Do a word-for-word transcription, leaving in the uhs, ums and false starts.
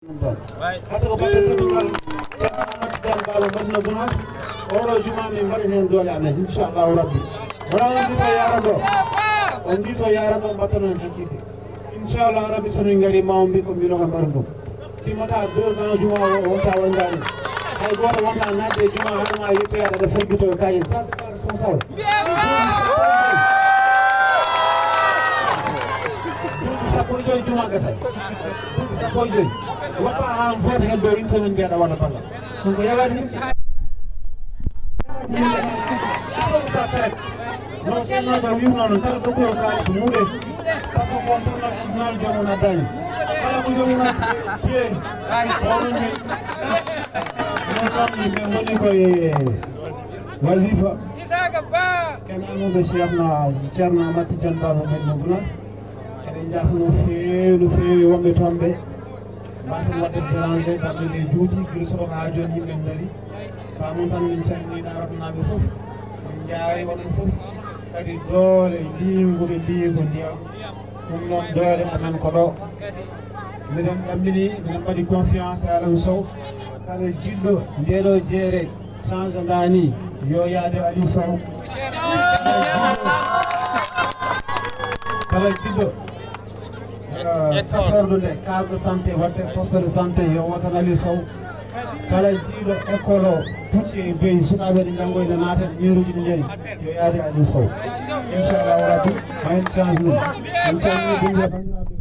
Ɗum ɗon. Hasa ko batte teddungal Ceerno Amadou Diallo Baaba Madina Gunaas. Oɗo juma min mbaɗen heen doole amen, inchallahu rabbi. Wona on mbito yarado. On mbito yarado mbatta noon hakkille. Inchallahu rabbi, so min ngari ma on mbi ko mbino ka mbaru ɗum. Timmata deux ans juma o wonta wondaani. Hay gooto wonta naatde e juma haɗa ma yettoyaade aɗa fergito e kayen. Ça, c'est pas responsable. Duuɓi sappo e joyi juma gasay. Duuɓi sappo e joyi. Waɗa haa vote heddo une semaine mbiyaɗa waɗa balla. Ɗum ko yawani. Ɗum sa seret. No Ceerno Ba wiwno noon, kala dokkoowo kaalis muuɗe. Par ce que on tourno addunaal joomum addaani. Kala ko joomum addi, piye. Onon ne. Onon ɗon yimɓe ngoni koye wasifa. Ken annuɓe Ceerno, Ceerno Amadou Tidiane Baba men no Gunas. Eɗen njaafno no feewi, no feewi wonɓe toon ɓe. Mbasen waɗde déranger, darde nde juuti, gila soro haa jooni yimɓe ndari. Ko ɗum tan min calmini Daaroɓe naaɓe fof. Min njaari wonɓe fof. Kadi doole liingude liigo ndiyam. Ɗum noon doole amen ko ɗo. Miɗen ɗammini, miɗen mbaɗi confiance e Alan Sow. Kala jiɗɗo ndeɗo jeere change ndani, yo yaade Aliou Sow. Kala jiɗɗo, eh, safordu nde, case de santé, waɗde poste de santé, yo wootan Aliou Sow. Kala jiɗɗo école o, pucci e beyi, sukaaɓe ne njanngoyde naata, miiruuji ne njeyi, yo yaade Aliou Sow. Inchallahu rabbi, ma en change ɗum. En calmini ɗum, yo banndiraaɓe.